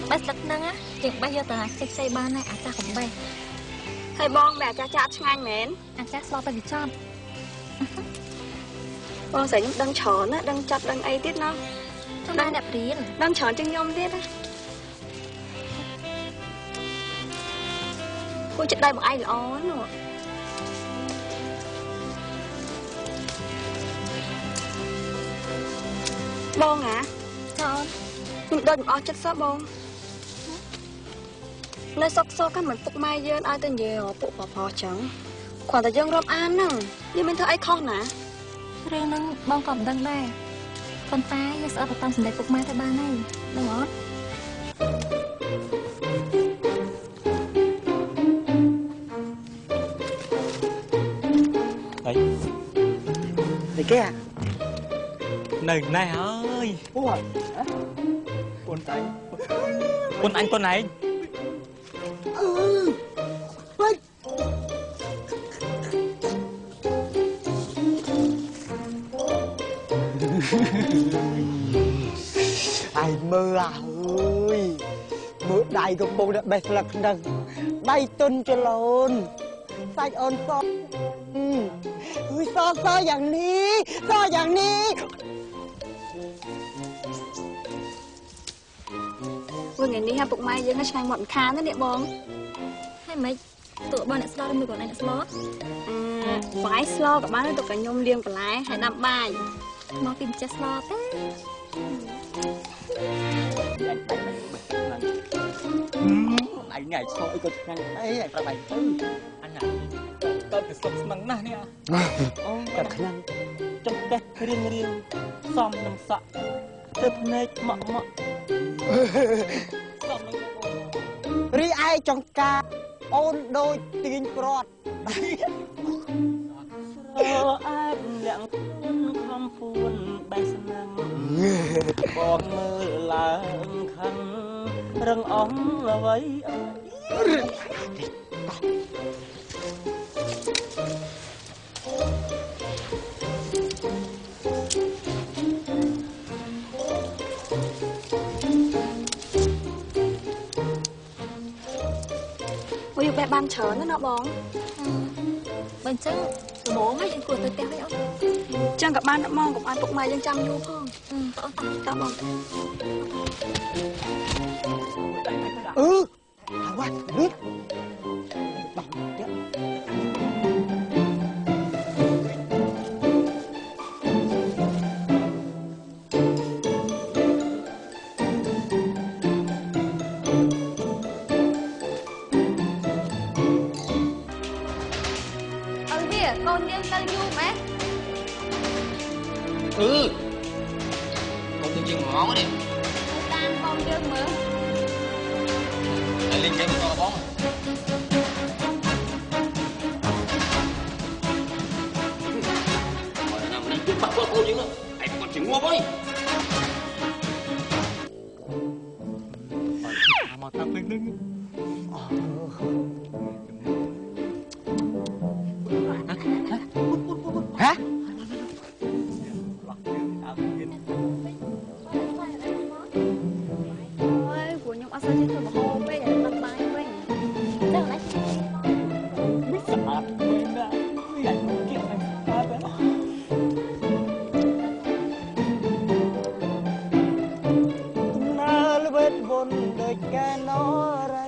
បេះស្លឹកហ្នឹងណាយើងបេះយកទៅខ្ចីខ្ចីបានហើយអាចាស់កុំបេះហើយបងបែអាចាស់ចាក់ឆ្ងាញ់មែនអាចាស់ស្លោទៅវាចត់បងស្រីខ្ញុំដឹងច្រើនណាដឹងចាប់ដឹងអីទៀតណោះចាំដែរអ្នកព្រានដឹងច្រើនជាងខ្ញុំទៀតណាគួរចិត្តដៃបងឯងល្អនោះបងហ่ะចាអូនខ្ញុំដូចមិនអស់ចិត្តសោះបងនៅសុកសុកហ្នឹងមិនពុកម៉ែយើងឲ្យទៅនិយាយពុកប្រុសចឹងគ្រាន់តែយើងរាប់អានហ្នឹងយើងមិនធ្វើអីខុសណារឿងហ្នឹងបងក៏មិនដឹងដែរប៉ុន្តែយើងស្អប់ទៅតាមសម្ដេចពុកម៉ែទៅបានហើយដឹងអត់អីនេះគេនៅណែហើយអូពុនអញពុនអញពុនឯងអឺវិញឯងមើលអាអើយមើលដៃកំពុងតែបេះស្លឹកហ្នឹងដៃទុនចលូនសាច់អូនសអើយសសយ៉ាងនេះសយ៉ាងនេះវិញថ្ងៃនេះពុកម៉ែយើងឆ្ងាញ់មាត់មិនខានទេនេះបងហើយម៉េចតួបងអ្នកស្លឬមួយក៏អ្នកស្លបងឯងស្លក៏បានទៅក៏ខ្ញុំលាងបន្លែហើយដាំបាយមកពីម្ចាស់ស្លទេ ឯងញ៉ៃស្លអីក៏ឆ្ងាញ់អីឯងប្រាប់ឯងទៅអញទៅទៅសុកស្មឹងណាស់នេះអូតែខ្លាំងចង្កេះរៀងរៀងសំនឹងសក់ទៅភ្នែកម៉ក់ម៉ក់សំនឹងរីឯចង្ការអូនដូចទាញព្រាត់ស្រអែបលាក់ខំពួនបេះស្នឹងបងមើលឡើងខឹងរឹងអងអ្វីអើយបេះបានច្រើនណាស់បងបើអញ្ចឹងល្មមហើយយើងគួរទៅផ្ទះវិញអូនចឹងក៏បានមកកុំឲ្យពុកម៉ែយើងចាំយូរផងតោះបងអឺហើយវ៉ានេះបងទៀតកូនយើងទៅយូរម៉េចអឺកូនយើងជាង1ម៉ោងនេះតាមកូនយើងមើលហើយលេងហ្គេមបន្តបងបើណាម្នាក់បាក់កូនយើងឯងគាត់ជាងាប់ហើយមកតាមភ្លេងនឹងហ៎អូយព្រោះខ្ញុំអត់សូវចេះធ្វើម្ហូបទេខ្ញុំដាំបាយវិញចឹងណាមិនស្អាតមែនណានេះឯងគៀកឯងស្អាតណាណាលវេតវនដូចកែណរៃ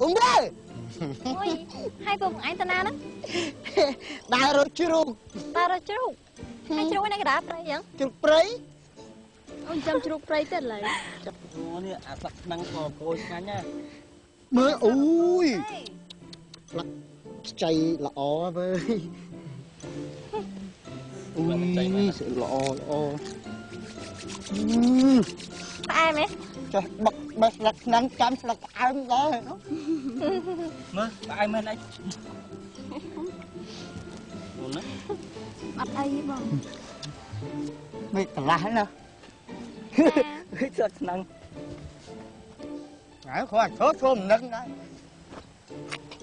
អ៊ំរើអូយហើយពួកឯងតាណាហ្នឹងដើររត់ជ្រូកដើររត់ជ្រូកហើយជ្រូកនៅកណ្ដាលព្រៃអញ្ចឹងជ្រូកព្រៃអូនចាំជ្រូកព្រៃទៀតឡើយអូនេះអាស្លឹកឆ្នាំងក៏កូនឆ្ងាញ់ណាមើលអូយស្លឹកខ្ចីល្អវើយអូយស្ល្អល្អផ្អែមហ៎ចេះបុកបេះស្លឹកឆ្នាំងចាំស្លឹកផ្អែមដែរមើលផ្អែមមែនអីណាអត់អីបងមិនកន្លះណា ស្លឹកឆ្នាំង ហើយគាត់ធ្វើធ្វើមិនដឹងដែរ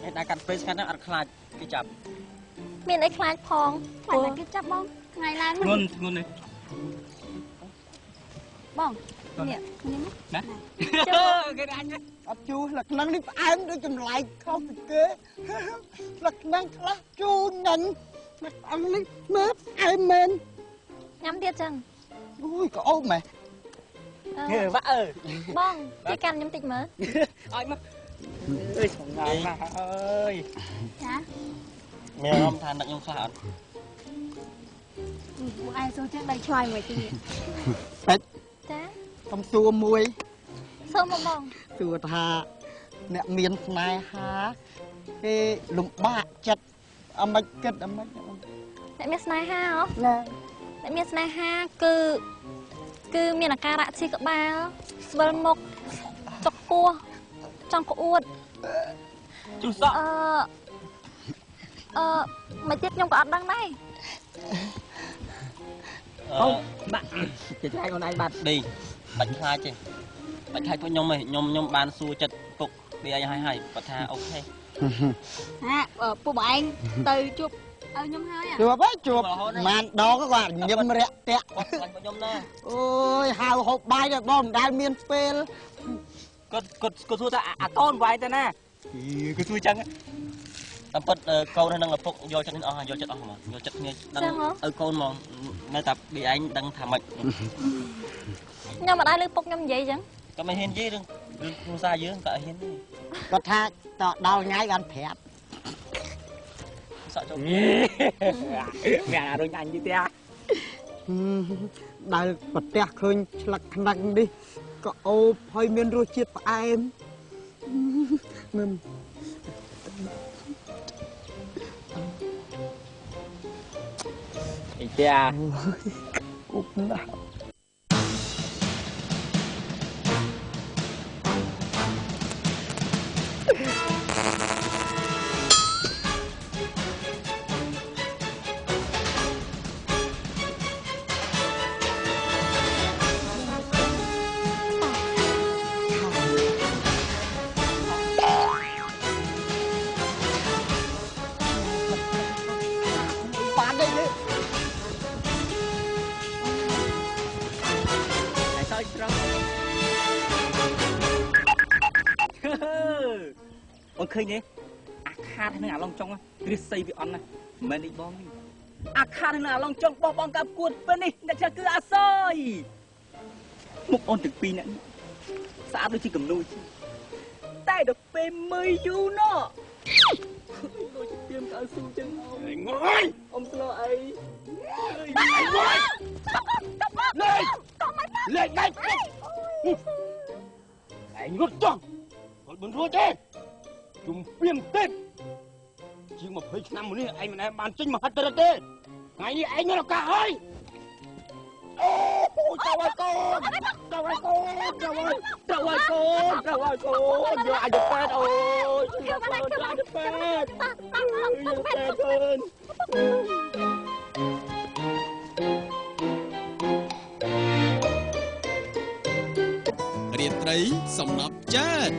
ឯណាកាត់ព្រៃស្ងាត់ហ្នឹងអត់ខ្លាចគេចាប់ មានអីខ្លាចផង ខ្លាចតែគេចាប់បងថ្ងៃឡើង ធ្ងន់ធ្ងន់នេះ បងនេះ ណាគេអញ អត់ជូរលក្ខណៈនេះផ្អែមដូចចម្លែកខុសពីគេលក្ខណៈខ្លះជូរញ៉ាំលក្ខណៈនេះមើលផ្អែមមែន ញ៉ាំទៀតចឹង អូយក៏អូបម៉េះ ហេវ៉ាអើ បងជួយកាន់ខ្ញុំតិចមើល ឲ្យមកអើយស្ងាត់ណាស់អើយ ចា មានអារម្មណ៍ថានឹកខ្ញុំខ្លះអត់ ពួកឯងសួរចឹងដៃឆ្លើយមួយទៀត ពេជ្រ ចា ខ្ញុំសួរមួយ សួរមកបង សួរថាអ្នកមានស្នេហាគេលំបាកចិត្តអមិនគិតអមិន អ្នកមានស្នេហាហ៎ ណា អ្នកមានស្នេហាគឺគឺមានអាការៈឈឺក្បាលស្វិលមុខចុកពោះចង់ក្អួត ជុះសក់ អឺមកទៀតខ្ញុំក៏អត់ដឹងដែរ អូបាក់គេឆ្លៃខ្លួនឯងបាត់ឌីបាច់ខ្លាចទេបាច់ខ្លាចពួកខ្ញុំទេខ្ញុំបានសួរចិត្តពុកពីអីហើយហើយគាត់ថាអូខេ ហាពួកបងឯងទៅជួបឲ្យខ្ញុំហើយ ជួបហើយជួបម៉ានដងគាត់ញឹមរាក់ទាក់ គាត់ខ្លាចពួកខ្ញុំណា អូយហៅហូបបាយដែរបងមិនដែលមានពេល គាត់គាត់គាត់សួរថាអាកូនវាយទៅណាគឺសួរចឹងតាមពិតកូននិងឪពុកយល់ចិត្តអស់យល់ចិត្តអស់ហ្មងយល់ចិត្តគ្នាដឹងឲ្យកូនហ្មងនៅតែពីឯងដឹងថាម៉េច ខ្ញុំមិនដែលលើពុកខ្ញុំនិយាយចឹង ក៏មិនហ៊ាននិយាយរឿងគ្រួសារយើងក៏អត់ហ៊ានទេ គាត់ថាតដល់ថ្ងៃបានប្រាប់ សក់ចូលមានអារុញអញទៀត ដែលប្រទះឃើញឆ្លឹកខ្នឹកនេះក៏អូបហើយមានរសជាតិផ្អែមមិន អីទេ អូបណាស់ អូនឃើញទេអាខាតនឹងអាឡុងចុងរិស័យវាអន់ណាមិនមែននេះបងនេះអាខាតនឹងអាឡុងចុងបោះបងកាប់គួតពេលនេះអ្នកខ្លះគឺអាសយមុខអូនទាំងពីរអ្នកនេះស្អាតដូចជាគំនូតែដល់ពេលមើលយូរណោះដូចជាទៀមកៅស៊ូចឹង ងើយ អ៊ំស្លោអី លេខលេខដៃឯងរត់ចង់រត់មិនរួចទេជំពាមទេជាង20ឆ្នាំមុននេះឯងមិនដែលបានចេញមហិទ្ធិឫទ្ធិទេថ្ងៃនេះឯងមានឱកាសហើយអូចៅឲ្យកូនចៅឲ្យកូនចៅឲ្យចៅឲ្យកូនចៅឲ្យកូនយកអាយុពេទ្យអូយយកអាយុពេទ្យយកពេទ្យកូន រាត្រីសំណប់ចាត